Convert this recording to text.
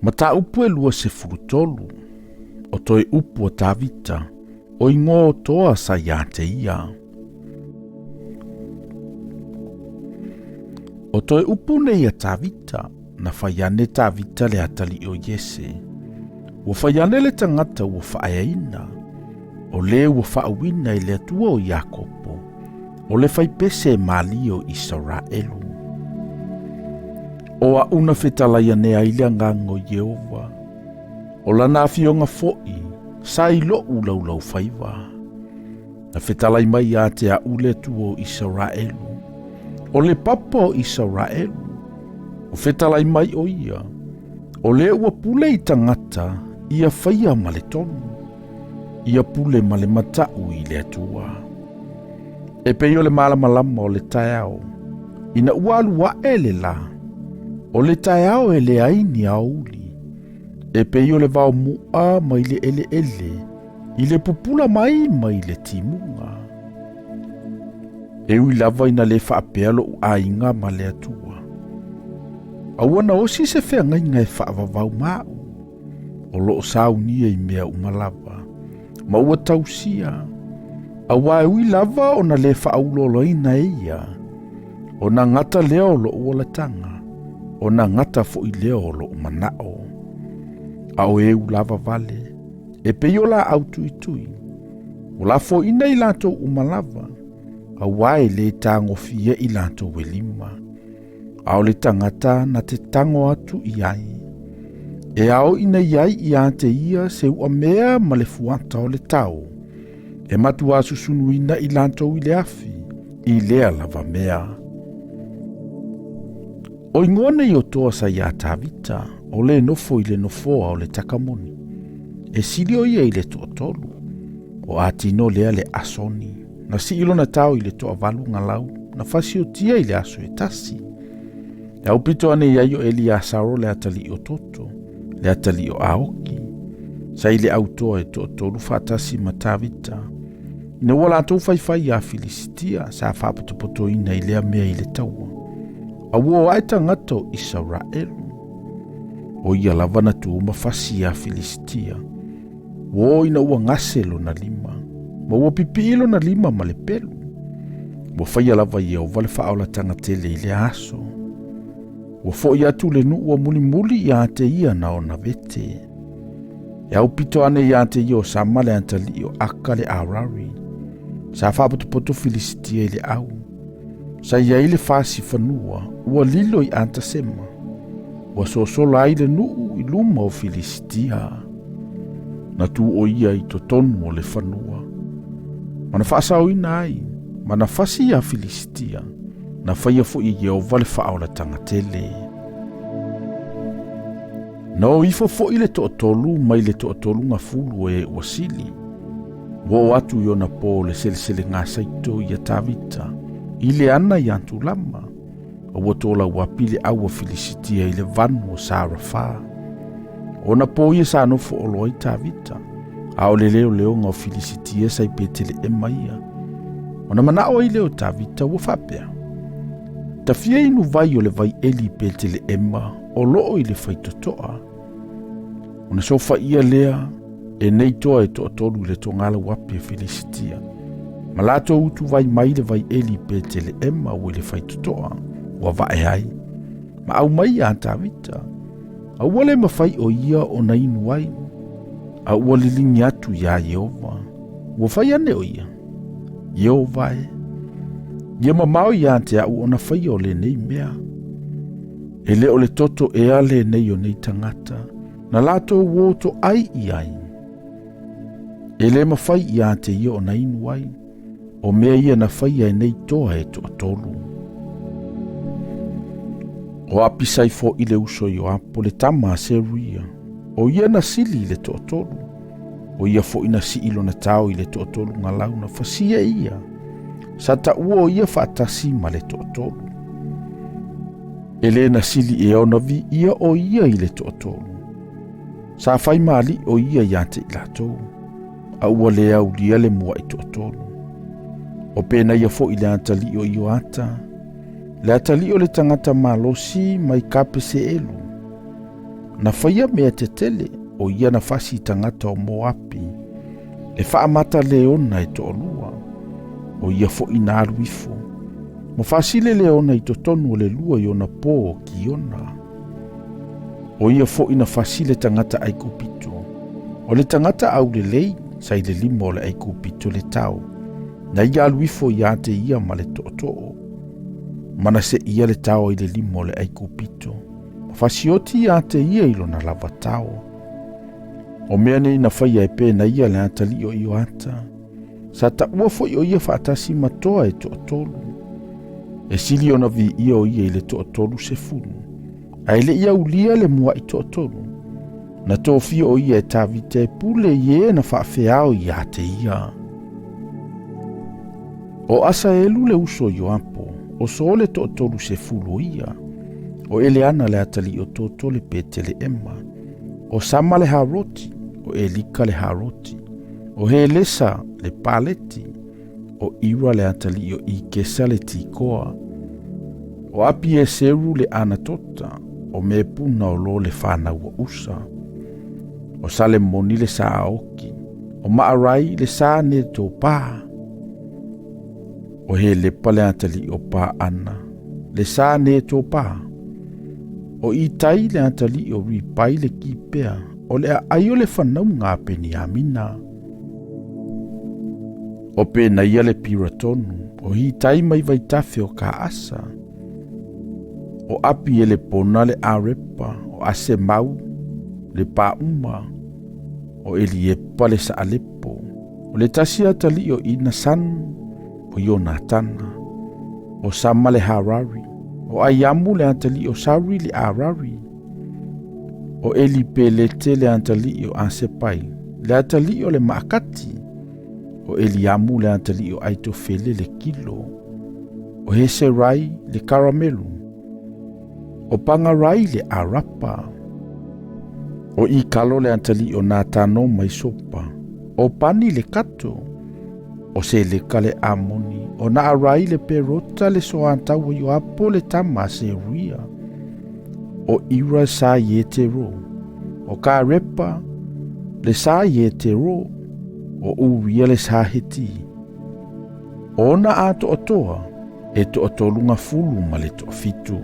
Mataupu e 23, o toe upu a Tavita, o ingoa o toa sa ia te ia. O toe upu nei a Tavita, na fai ane Tavita le atalii o Iese. Ua fai ane le tagata ua faaeaina, o le ua faauina i le Atua o Iakopo, o le faipese e malie o Isaraelu. O a'u na fetalai ane ai le agaga o Ieova, o lana afioga fo'i sa i lo'u laulaufaiva. Na fetalai mai ia te a'u le Atua o Isaraelu, o le papa o Isaraelu, o fetalai mai o ia, o le ua pule i tagata ia faia ma le tonu, ia pule ma le mata'u i le Atua. E pei o le malamalama o le taeao, ina ua alu a'e le lā, o le taeao e leai ni aoauli, e pei o le vao mu'a mai le eleele i le pupula mai mai le timuga. E ui lava ina lē faapea lo'u aiga ma le Atua, a ua na osi se feagaiga e faavavau ma a'u, o loo saunia i mea uma lava, ma ua tausia, auā e ui lava ona lē faauloloina e ia, ona gata lea o lo'u olataga, ona gata fo'i lea o lo'u mana'o. A o e ulava vale, e pei o laau tuitui, ua lafoina i latou uma lava, auā e lē tagofia i latou e lima. A o le tagata na te tago atu i ai, e ao ina i ai ia te ia se uamea ma le fuata o le tau, e matuā susunuina i latou i le afi, i lea lava mea. O igoa nei o toa sa iā Tavita, o le nofo i le nofoa o le Takamoni. E sili o ia i le toatolu, o atino lea le Asoni. Na sii lona tao i le toavalu galau, na fasiotia i le aso e tasi. E aupito ane i ai o Eliasaro le atalii o Toto, le atalii o Aoki, sa i le autoa e toatolu faatasi ma Tavita. Ina ua latou faifai iā Filisitia, sa faapotopotoina i lea mea i le taua. A ua o ae tagata o Isaraelu. O ia lava na tu ma fasi iā Filisitia. Ua o ina ua gase lona lima, ma ua pipii lona lima ma le pelu. Ua faia lava Ieova le faaolataga tele i lea aso. Ua fo'i atu le nuu a mulimuli ia te ia na ona vete. E aupito ane ia te ia o Sama le atalii o Aka le Arari. Sa faapotopoto Filisitia i le au. Sa i ai le fasi fanua, ua lilo i Atasema. Ua sosola ai le nuu i luma o Filisitia. Na tu o ia i totonu o le fanua. Ma na faasaoina ai, ma na fasi iā Filisitia, na faia fo'i e Ieova le faaolataga tele. Na o ifo fo'i le toatolu mai le toatolu gafulu o e ua sili. Ua oo atu i ona po le seleselega saito ia Tavita, i le ana i Atulama, a ua tolauapi le au a Filisitia i le vanu o Sarafa. Ona po ia sa nofo olo ai Tavita, a o le leoleoga o Filisitia sa i Peteleema ia. Ona manao ai lea o Tavita ua faapea, Tafia inu vai o le vai eli i Peteleema o loo i le faitotoa. Ona sofaia lea e nei toa e toatolu i le togalauapi e Filisitia. Ma latou utu vai mai le vai eli i Peteleema ua i le faitotoa, ua vae ai. Ma aumai iā Tavita, a ua le mafai o ia ona inu ai, a ua liligi atu iā Ieova. Ua fai ane o ia, Ieova e, ia mamao iā te a'u ona faia o lenei mea. E le o le toto ea lenei o nei tagata, na latou uo to ai i ai. E le mafai iā te ia ona inu ai, o mea ia na faia e nei toa e toatolu. O Apisai fo'i le uso i Ioapo le tama a Seruia, o ia na sili i le toatolu, o ia fo'i na sii lona tao i le toatolu galau na fasia e ia, sa taua o ia faatasi ma le toatolu. E le na sili ea ona viia o ia i le toatolu. Sa fai ma alii o ia iā te i latou, a ua le aulia le mua'i toatolu. O Penaia fo'i le atalii o Ioata, le atalii o le tagata malosi mai Kapeseelu. Na faia mea tetele, o ia na fasi i tagata o Moapi, le faamata leona e toalua, o ia foi na alu ifo, ma faasile leona i totonu o le lua i ona po o Kiona. O ia foi na faasile tagata Aikupito, o le tagata aulelei sa i le lima o le Aikupito le tao, na ia alu ifo ia te ia ma le tootoo, ma na seia le tao i le lima o le Aikupito, ma fasioti ia te ia i lona lava tao. O mea nei na faia e Penaia le atalii o Ioata, sa taua foi o ia faatasi ma toa e toatolu. E sili ona viia o ia i le 30, ae le i aulia le mua'i toatolu. Na tofia o ia e Tavita e pule i e na faafeao ia te ia. O Asaelu le uso o Ioapo, o So le 30 o ia, o Eleana le atalii o Toto le Peteleema, o Sama le Haroti, o Elika le Haroti, o Helesa le Paleti, o Ira le atalii o Ikesa le Tikoa, o Apieseru le Anatota, o Mepuna o lo le whanau o Usa, o Salemoni le Saaoki, o Maarai le sa ne tōpā, o Helepa le atalii o Paana, le sa ne tōpā, o Itai le atalii o Ripai le Kipea, o le aai o le whanauga a Peniamina. O Penaia le Piratonu, o Hitai mai vaitafe o Kaasa, o Api e le Pona le Arepa, o Asemau le Pauma, o Eliepa le Saalepo, o le tasi atalii o Inasan, o Ionatana, o Sama le Harari, o Aiamu le atalii o Sauri le Arari, o Elipelete le atalii o Asepai, le atalii o le Maakati, o Eliamu le atalii o Aitofele le Kilo, o Heserai le Karamelu, o Pangarai le Arapa, o Ikalo le atalii o Natano mai Sopa, o Pani le Kato, o Seleka le Amoni, o Naarai le Perota le Soatau o Ioapo le tama a Seruia, o Ira sa Ietero, o Karepa le sa Ietero, o Uria le Saheti. O ona atoatoa e 37.